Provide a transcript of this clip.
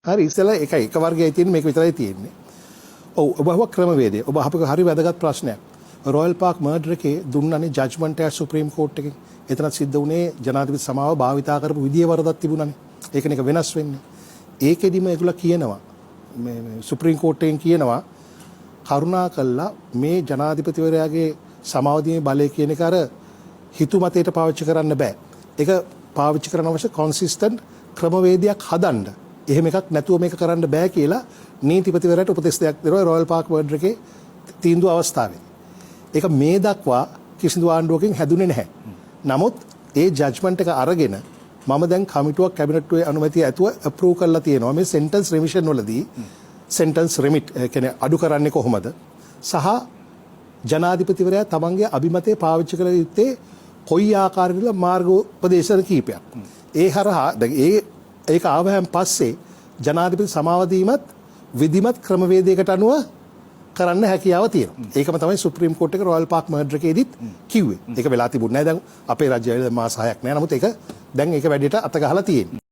හරි, ඉස්සෙල්ලා ඒකයි එක වර්ගයයි තියෙන්නේ, මේක විතරයි තියෙන්නේ. ඔව්, ඔබ අහුව ක්‍රමවේදය. ඔබ අහපු හරි වැදගත් ප්‍රශ්නයක්. රොයල් පාක් මර්ඩර් එකේ දුන්නනේ ජජ්මන්ට් එක සුප්‍රීම කෝට් එකෙන්. එතනත් සිද්ධ වුණේ ජනාධිපති සමාව භාවිතා කරපු විදිය වරදක් තිබුණානේ. ඒකනේ එක වෙනස් වෙන්නේ. ඒකෙදිම ඒගොල්ලෝ කියනවා, මේ මේ සුප්‍රීම කෝට් එකෙන් කියනවා, කරුණා කළා මේ ජනාධිපතිවරයාගේ සමාව දීමේ බලය කියන එක අර හිතුමතේට පාවිච්චි කරන්න බෑ. ඒක පාවිච්චි කරන අවශ්‍ය කොන්සිස්ටන්ට් ක්‍රමවේදයක් හදන්න. එහෙම එකක් නැතුව මේක කරන්න බෑ කියලා නීතිපතිවරයාට උපදෙස් දෙයක් දෙනවා රොයල් පාක් මර්ඩර් එකේ තීන්දුව අවස්ථාවේදී. ඒක මේ දක්වා කිසිදු ආණ්ඩුවකින් හැදුනේ නැහැ. නමුත් ඒ ජජ්මන්ට් එක අරගෙන මම දැන් කමිටුවක් කැබිනට්ුවේ අනුමැතිය ඇතුව අප්‍රූව් කරලා තියෙනවා මේ සෙන්ටන්ස් රිමිෂන් වලදී සෙන්ටන්ස් රිමිට්, ඒ කියන්නේ අඩු කරන්නේ කොහොමද සහ ජනාධිපතිවරයා තමන්ගේ අභිමතය පාවිච්චි කළ යුත්තේ කොයි ආකාරයකද මාර්ගෝපදේශන කීපයක්. ඒ හරහා දැන් ඒක ආවහන් පස්සේ ජනාධිපති සමාව දීමත් විධිමත් ක්‍රමවේදයකට අනුව කරන්න හැකියාව තියෙනවා. ඒකම තමයි සුප්‍රීම කෝට් එක රොයල් පාක් මර්ඩර් එකේදීත් කිව්වේ. ඒක වෙලා තිබුණේ නැහැ. දැන් අපේ රජය මාස 6ක් නෑ. නමුත් ඒක දැන් ඒක වැඩියට අත ගහලා තියෙන්නේ.